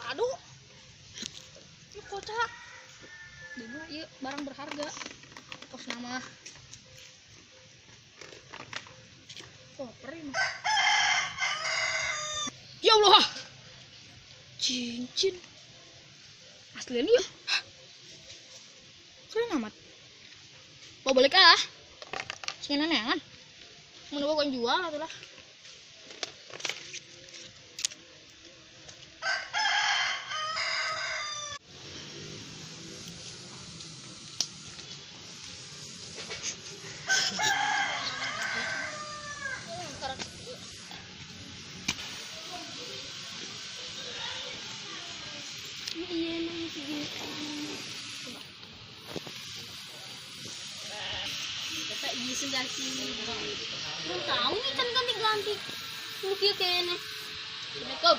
Kado. Ieu kocak. Di mah ieu barang berharga. Kos nama. Koper ini. Ya Allah. Cincin. Aslinya ya. Keren amat. Bawa balik ah. Sini neangan. Mun bawa jual atuh lah. Belum tahu nih kan ganti-ganti. Mungkin kayaknya. Assalamualaikum.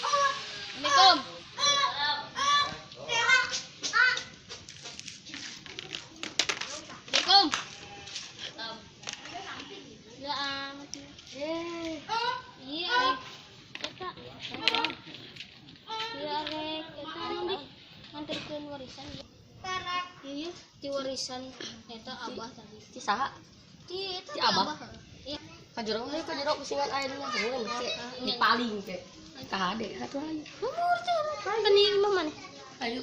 Assalamualaikum. Assalamualaikum. Ya amat. Iya. Eta. Iya rek. Eta nanti nganterkeun warisan. Iya, di warisan eta abah tadi. Ci saha? Ci eta Ci abah. Iya. Ka jero we ka jero kusingan aya dina heureun ke. Dipaling ke. Ka hade satu lagi. Umur teh kan ieu mah maneh. Ayo.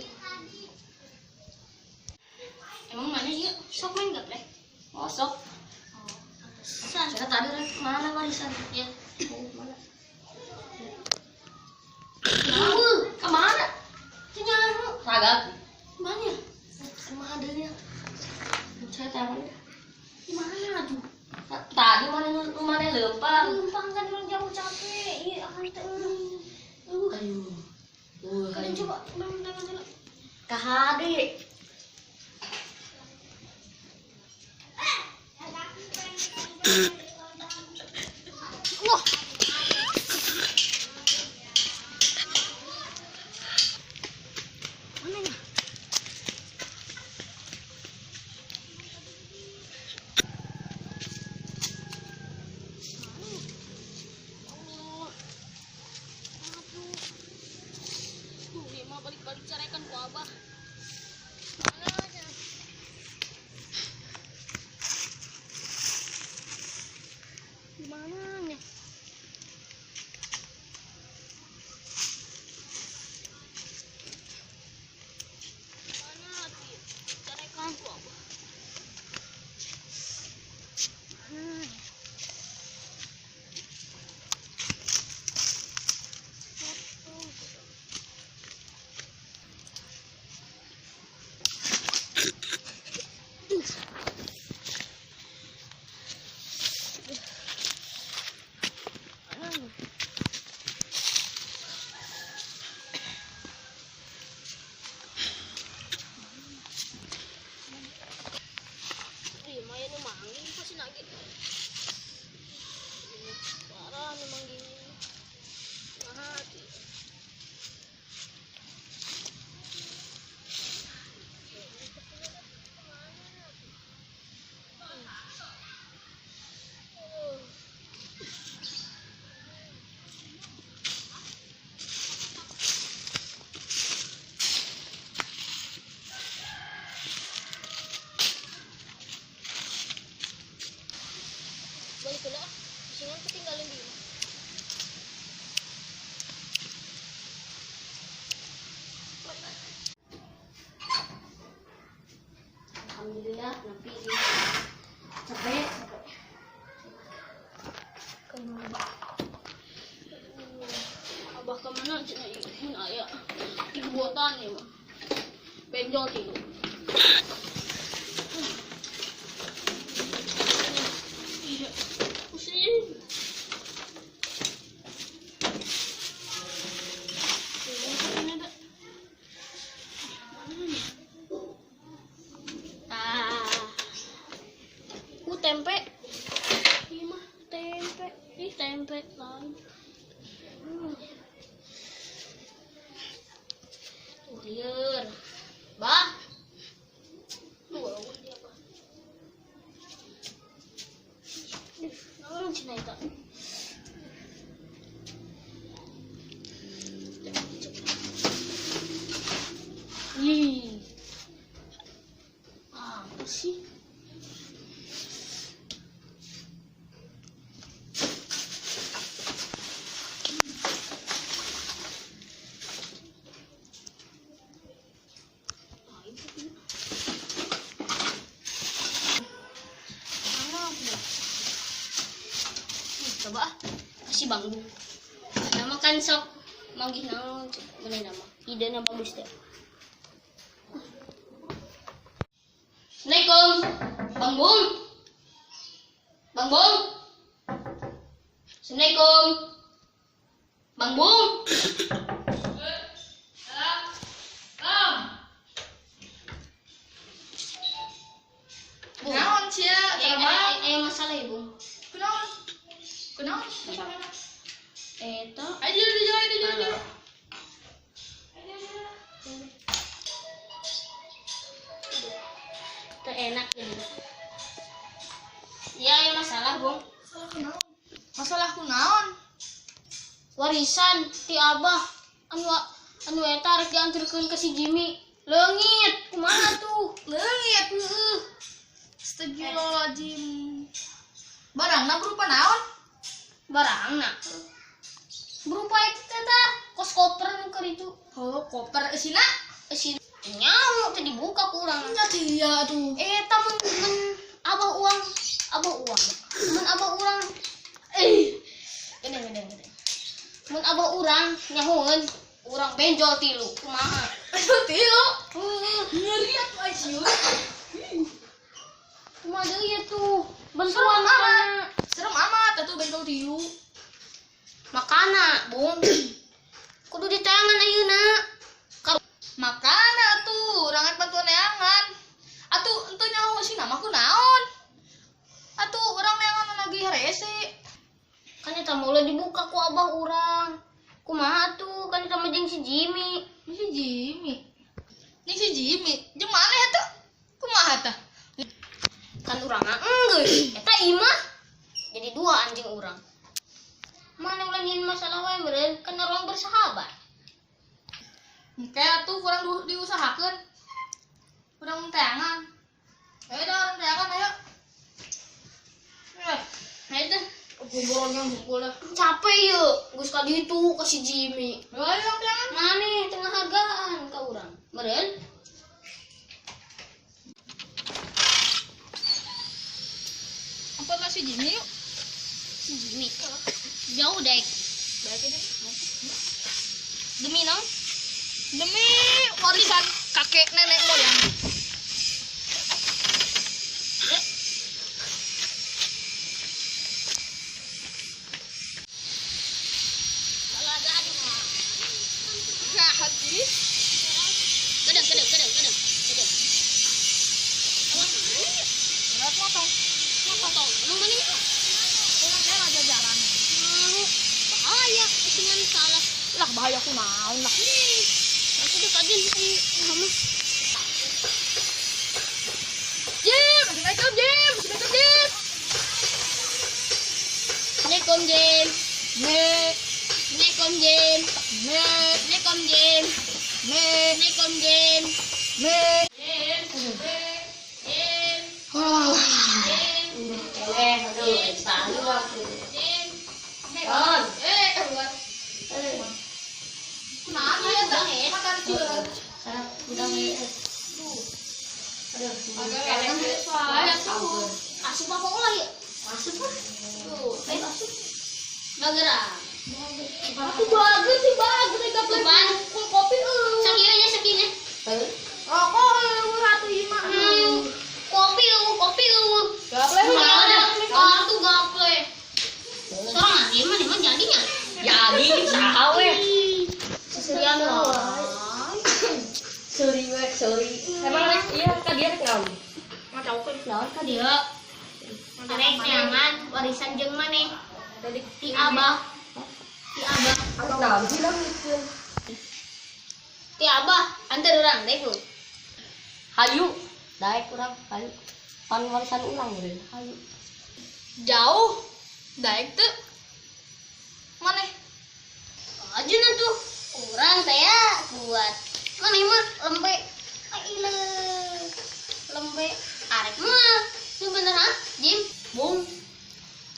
Emang mana ieu sok main gaple? Oh, sok. Oh, pantesan. Saya tadi rek mana warisan? Ya. Mana? Tahu. Ke mana? Teu nyaho. Ragat. Mana ya? Kumaha deui nya? Saya tahu. Di mana tuh? Tadi mana mana leumpang. Leumpang kan orang jauh capek. Iya, akan teh. Aduh. Kalian coba main tangan dulu. Ka hade. Wah. Mana ya? Balik-balik carekan ku abah. Mana aja. Di mana nih? Mana tuh? Carekan ku abah. Mana? Balik lah, bisingan ketinggalan di rumah. Alhamdulillah, nanti capek. Abah kemana cina ieu aya dibuatan ya mah. Benjol tilu. Iya, pusing. Tempe. Ini mah tempe. Ih, tempe lain. Lieur. Bah. Si Bangbu. Nama kan sok manggih naon mana nama. Idena bagus teh. Assalamualaikum. Bang Bung. Bang Bung. Assalamualaikum. Bang Bung. Kunaon sia? Masalah ibu. Kunaon? Kunaon masalahna? Eta. Ayo ayo. Teu enak jadi. Ya, ya masalah, Bung. Masalah kunaon? Masalah kunaon? Warisan ti Abah anu eta rek dianterkeun ka si Jimmy. Leungit, kumaha tuh? Leungit. Heeh. Astagfirullahaladzim. Barangna berupa naon? Barangna berupa itu teh kos koper nu keur itu. Oh, koper eusina? Eusina nyaho teh dibuka ku urang. Nya tia tuh. Eta mun abah uang, abah uang. Mun abah urang gede. Mun abah urang nyahoeun, urang benjol tilu kumaha? Benjol tilu? Heeh. Ngeri atuh ai sieun. Kumaha deui ya tuh? Bantuan amat. Serem amat atuh benjol tilu. Makana, Bung. Kudu di tangan ayeuna. Makana atuh, urang bantuan neangan. Atuh entu nyaho si nama ku naon? Atuh urang neangan lagi herese. Kan eta mah ulah dibuka ku abah urang. Kumaha tuh? Kan eta mah jeung si Jimmy. Si Jimmy. Jeung si Jimmy, jeung maneh atuh? Kumaha tah? Kan urang mah enggeus. Eta imah jadi dua anjing urang. Mana ulah nyieun masalah wae meureun, kan urang bersahabat. Engke atuh kurang diusahakeun. Urang teangan. Ayo dah urang teangan ayo. Ayo teh. Goborongnya hungkul lah. Capek yeuh, geus ka ditu ka si Jimmy. Ayo urang teangan. Maneh tengah hargaan ka urang. Meureun? Ampun lah si Jimmy yuk. Si Jimmy. Jauh dek. Demi naon? Demi warisan kakek nenek moyang. Nah, hati. Kedeng. Berat motong. Motong. Emang mana ya? Urang teh raja jalan. Bahaya, kesingan salah. Lah bahaya ku naon lah. Aku udah kajian sih, kamu. Jim, Assalamualaikum Jim, Assalamualaikum Jim. Assalamualaikum Jim. Ne, Assalamualaikum Jim. ne, Assalamualaikum Jim. ne, Assalamualaikum Jim. ne. Jim. Jim. Wah. Jim. Aduh, Jim. Naon? Buat. Kunaon ieu teh? Makan curang. Udang we. Aduh, Aduh. Asup apa ulah ya? Asup ah. Tuh, ayo asup. Bagera. Aku bagus sih bagus nih gaplek. Apaan? Kul kopi eueuh. Sakieu nya sakieu. Heuh. Rokok eueuh atuh ieu mah. Kopi eueuh, kopi eueuh. Gaplek. Kartu gaple. Sorangan ieu mah emang jadinya. Jadi saha we? Seserian wae. Seuri we, seuri. Emang rek ieu ka dia rek naon? Ngacaukeun. Naon ka dia? Dia arek neangan warisan jeung maneh. Ti abah. Ti abah. Naon sih naon? Ti abah antar urang deh ku. Hayu. Daek urang, hayu. Pan warisan urang meureun, hayu. Jauh. Daek teu. Maneh? Aja tuh. Urang teh ya kuat. Maneh mah lembe. Aile. Lembe arek mah. Ini bener ha? Jim, Bung.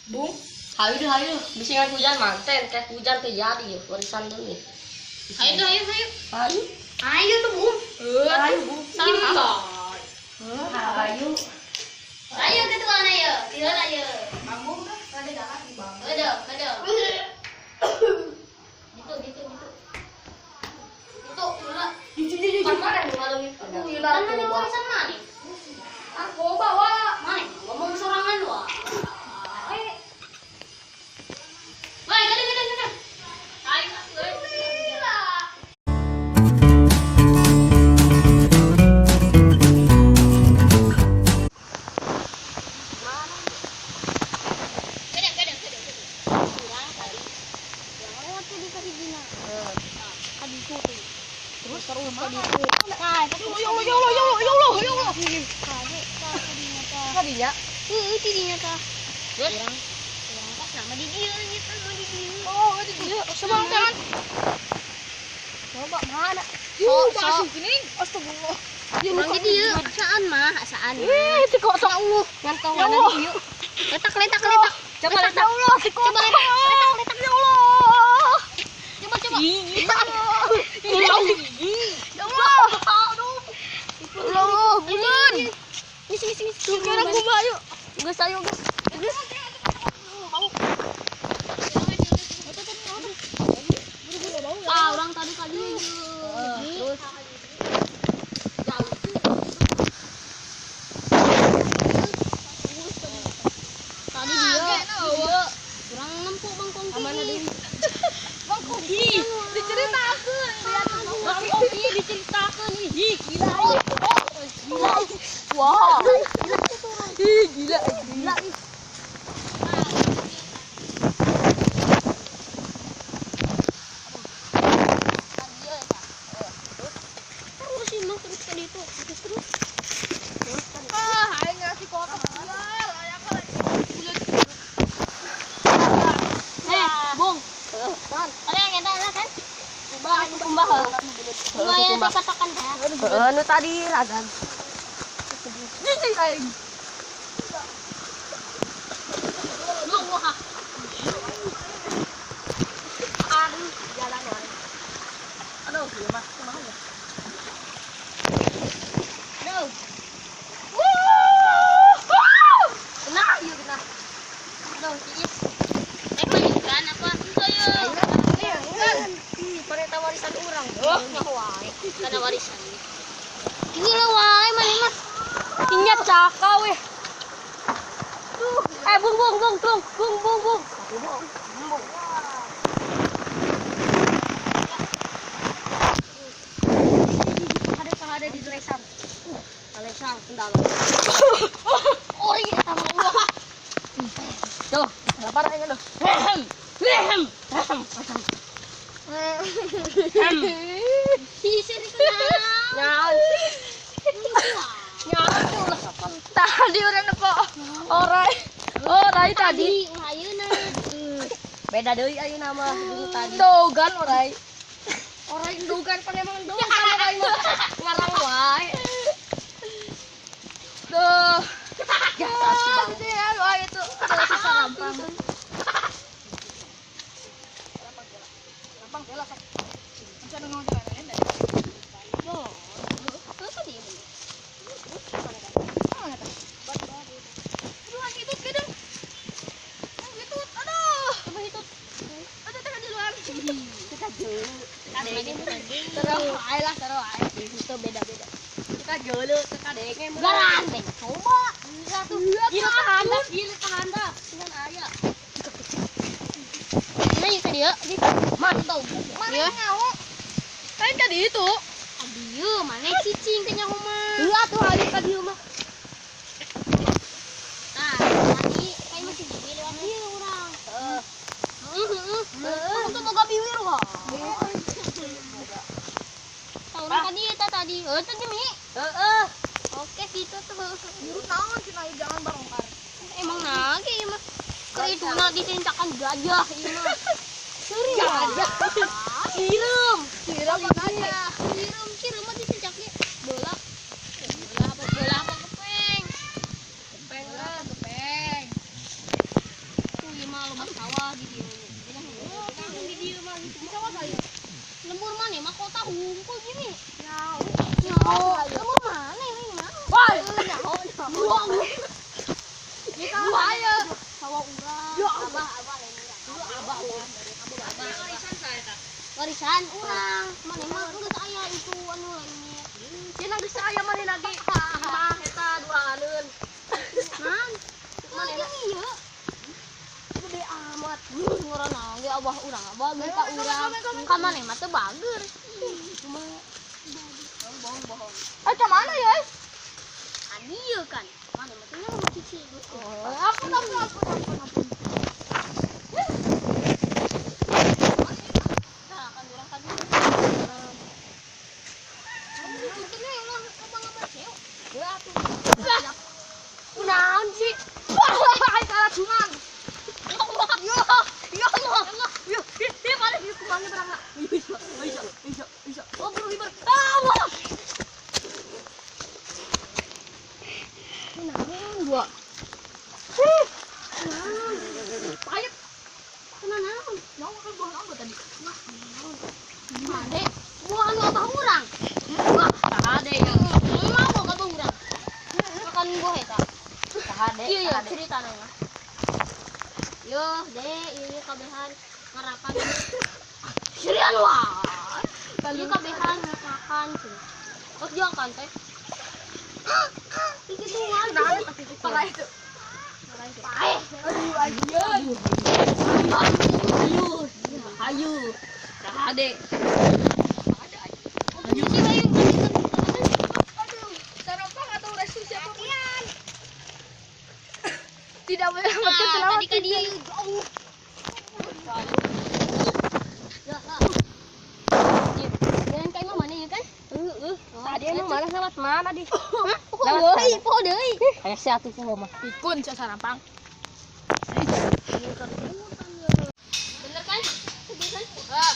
Bung. Hayu deh, hayu. Bisi ngan hujan manten, teh hujan teh jadi warisan deui. Ayo tuh, ayo, ayo. Hayu. Ayo tuh, Bung. Hayu, Bung. Salah. Hayu. Ayo ketuaan ayo. Tidur ayo. Bang Bung dah, rada jalan di bang. Kedok, kedok. Gitu gitu gitu. Itu gila. Jujur mana ngalungin. Kan mana warisan mana? Narkoba wah. Mana ngomong sorangan wah. Wah, gede gede gede. Aing atuh. Gila. Gede gede gede gede. Urang tadi. Yang lewat tadi ka hijina. Ka ditu tuh. Terus terus ka ditu. Nah, Ya Allah, ya Allah, ya Allah, ya Allah, ya Allah. Kade ka dinya tah. Kadinya. Heueuh ti dinya tah. Terus? Urang pas nama di dieu nya tah di dieu. Oh, itu dia. Coba tangan. Coba mana? Yuh, masuk gini. Astagfirullah. Ya urang di dieu asaan mah, asaan. Ih, si kotok. Ya Allah. Ngantongan Ya Allah. di dieu. Letak letak letak. Coba Letak. letak. Ya Allah, si kotok. Coba letak letak letak. Ya Allah. Coba coba. Ya Allah. Ya Allah. Aduh. Ya Allah, bulan. Ngisi ngisi ngisi. Sekarang gua ayo. Geus ayo, geus. Geus. Ah, orang tadi kali Terus tadi dia kurang nempuk Bang Kongki. Amanah deui. Bang Kogi, diceritakeun. Bang Kongki diceritakeun ih gila. Gila. Wah. Ih, gila, gila. Terus sih mah terus tadi itu terus terus. Ah, aing ngasih kotok. Aya kan bulat. Eh, Bung. Ada yang eta lah kan? Kumbah, kumbah. Kumbah yang dikatakan teh. Heeh, nu tadi ragan. Jijik aing. Lu wah. Aduh, jalan wae. Aduh, ieu mah kumaha ya? No. Wuh. Nah, ieu kita. Aduh, ciis. Rek lanjutkan apa? Henteu ye. Ih, pareta warisan urang. Oh. Nyaho wae, kana warisan. Gila wae maneh mah. Inya caka weh. Eh, bung bung bung bung bung bung bung. Bung. Ada di lesang. Lesang kendala. Ori eta mah ulah. Tuh, lapar aing aduh. Hem. Hem. Hem. Sisir kenal. Nyaon. Nyaon ulah Tadi urang nepo. Orai. Orai tadi. Tadi ayeuna. Beda deui ayeuna mah jeung tadi. Dogan orai. Orai dogan pan emang dogan orai mah. Ngarang wae. Duh. Ya, tas Ah, aduh, ayo tuh. Aduh, susah rampang. Rampang bela sok. Encan nu jalan lain dah. Terus tadi Mana tah? Aduh, hitut gedeng. Hitut, aduh. coba hitut. Aduh, teh di luar. Kita jeuleu. Terus ae lah, terus ae. Itu beda-beda. Kita jeuleu teu kadenge mun. Garan deh. Coba. Gila tuh. Gila kahandap, gila kahandap. Dengan aya. Mana yuk tadi ya? Mantap. Mana Iya. nyaho? Lain tadi itu. Adieu, mana cicing teh nyaho mah. Heula tuh hari tadi mah. Nah, tadi kayak masih gini lewat dieu urang. Heeh. Heeh, heeh. Untuk boga biwir wah. Tah urang tadi eta tadi. Heuh tadi mi. Heeh. Oke, gitu tuh. Jurut naon cenah jangan barongkar. Emang nage ieu mah. Ke ituna ditincakan gajah ieu mah. Serius. Gajah. Sireum. Siram gajah. Sireum, sireum mah ditincaknya bola. Bola apa bola apa kepeng. Kepeng lah, kepeng. Tuh ieu mah loba sawah di dieu. Di dieu mah gitu. Di sawah saya. Lembur mana mah kota hungkul gini. Nyaho. Nyaho. Lembur mana ini mah? Woi. Nyaho, nyaho. Di sawah saya. Sawah urang. Ya Abah, abah lain urang. Abah, abah. Abah, abah. Warisan urang. Maneh mah geus aya itu anu lainnya. Cenah geus aya maneh lagi. Mah eta duaaneun. Nah, maneh ieu. Gede amat. Ngorona ge abah urang, abah ge ka urang. Ka maneh mah teu bager. Cuma bohong-bohong. Eh, ka mana ya? Adieu kan. Maneh mah teu nyaho cici. Oh, ampun ampun ampun ampun ampun. Nah, kan urang ka dieu. Kunaon sih? Wah, karacunan. Ya Allah, ya Allah. Ya, ya mana ieu kumaha barang. Bisa, bisa, bisa, bisa. Oh, buru hibar. Ah, kunaon dua. Kunaon? Payet. Kunaon? Mau makan buah naon tadi? Mane, buah anu abah urang. Wah, kahade ya. Mau ka abah urang. Makan buah eta. Kahade. Iya, iya, ceritana mah. Yo, deh, ieu kabehan ngarakan. Serian wah. Ieu kabehan makan cenah. Terus jangan kan teh. Iki tuh Naon parah itu. Paeh. Aduh, aduh. Ayo, ayo. Kahade. Ayo sih ayo. Aduh, sarompang atau restu siapa pun. Tidak menyelamatkan Nah, selamat. tadi kan dia jauh. Jalan ka imah mana ya kan? Heeh. Tadi emang mana lewat mana di? Hah? Poho deui, poho deui. Kayak si atuh poho mah. Pikun sia sarampang. Bener kan? Bener kan? Ah,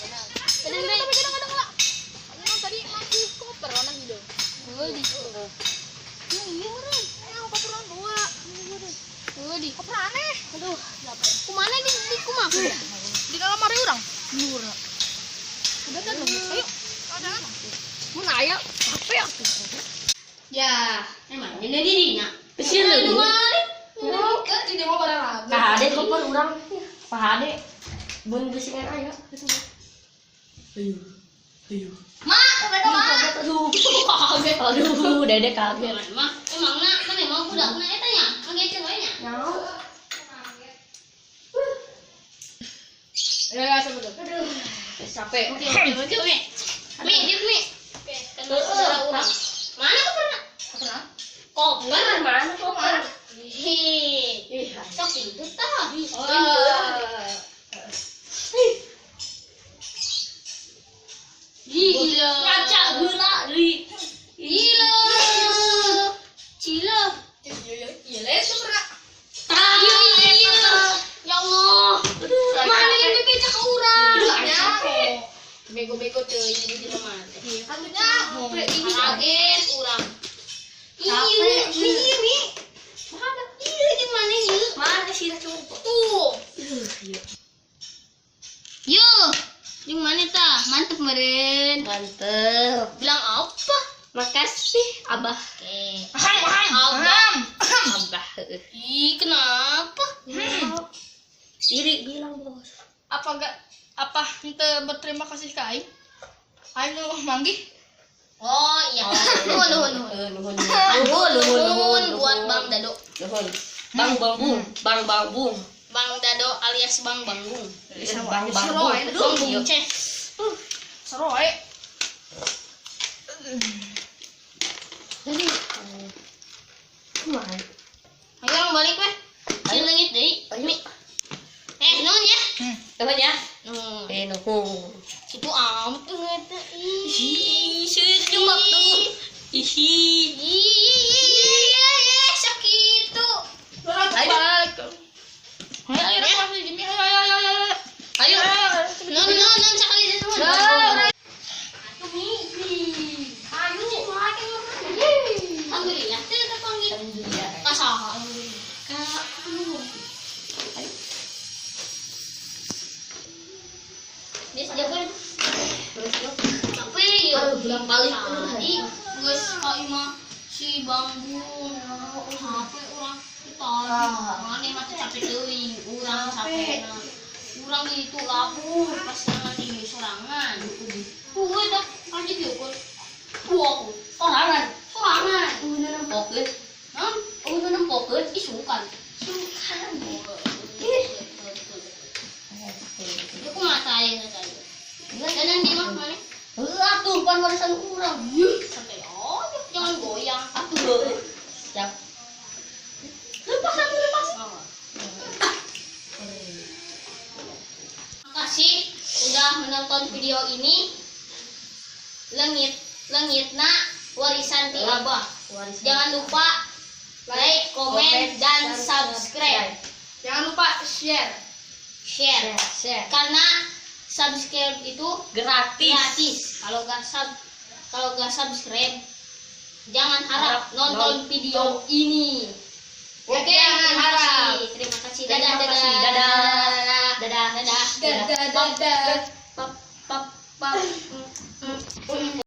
benar. Bener Tapi kadang kadang lah. Emang tadi masih koper warna hidung. Heuh di. Iya meureun. Eh, koper orang dua. Heuh di. Koper aneh. Aduh, kumana di kumaha? Di dalam lemari orang. Nur. Udah kan? Ayo. Ada. Mun aya apa ya? Ya. Emang ini dirinya. Pesir leuh. Enggak, di demo barang lagi. Kahade koper urang. Kahade. Bun beusingan aya. Ayo. Ayo. Mak, mereka mak. Aduh, kaget. Aduh, Dede kaget. Emang emang na, mana mau budakna eta nya? Kaget wae nya. Nyaho. Ya, ya, sebetulnya. Aduh, capek. Oke, oke, oke, oke. Mi, diuk mi. Oke, kan saudara urang. Mana koperna? Koper Koper. Mana koper? Ih, Ih, sok itu tah. Oh. Gila. Ngaca heula deui. Gila. Cila. Iya, iya, iya, pernah. Iya, iya. Ya Allah. Mana yang bebecak ke urang? Aduh, Bego-bego teuing di jelema teh. Atunya, Kaget urang. Iya, Capek. iya, Mi. Mana? Iya, di mana ieu? Mana sih coba? Tuh. Iya. Yo, di mana tah? Mantep meren. Mantep. Bilang apa? Makasih, Abah. Oke. Aham, Abah. Abah. Ih, kenapa? Iri bilang, Bos. Apa enggak apa ente berterima kasih ke aing? Aing nu manggih. Oh iya. Nuhun, nuhun, nuhun. Nuhun. Nuhun, nuhun, Nuhun buat Bang Dado. Nuhun. Bang Bang Bung, Bang Bang Bung. Bang Dado alias Bang Banggung. Bang Bang Seru, Bung. aing. Bang Bung Ceh. Seru ae. Jadi, kumaha? Ayo orang balik weh. Sini leungit deui. Mi. Eh, nuhun ya. Nuhun ya. Nuhun. Eh, nuhun. Situ amat tuh eta. Ih. Ih, senyum tuh. Ih. Ih, sakitu. Orang Ayo. balik. Ayo, ayo, ayo, ayo, ayo, ayo, ayo. Ayo. Nuhun, nuhun, nuhun sekali deui nuhun. Ayo. Atuh Mi. Ayo, Alhamdulillah, teu terpanggil. Alhamdulillah. Ka saha alhamdulillah. Ka Ayo. Dia sejabar. Terus yuk. Capek ya. Aduh, bilang balik. Tadi geus ka imah si Banggung. Capek urang kita. Maneh mah teh capek teuing, urang capekna. Urang itu lapur pas nangan di Pan warisan urang. Santai aja, jangan goyang. Atuh. Siap. Lepas atuh, lepas. Makasih udah menonton video ini. Leungit leungitna warisan ti Abah. Warisan. Jangan lupa like, komen, dan subscribe. Jangan lupa share. Share. Share. Karena subscribe itu Gratis. gratis. Kalau nggak subscribe, jangan harap nonton video ini. Oke, Jangan terima harap. kasih. Terima kasih. Dadah, Terima dadah. kasih. Dadah. Dadah. Dadah. Dadah. Dadah, dadah.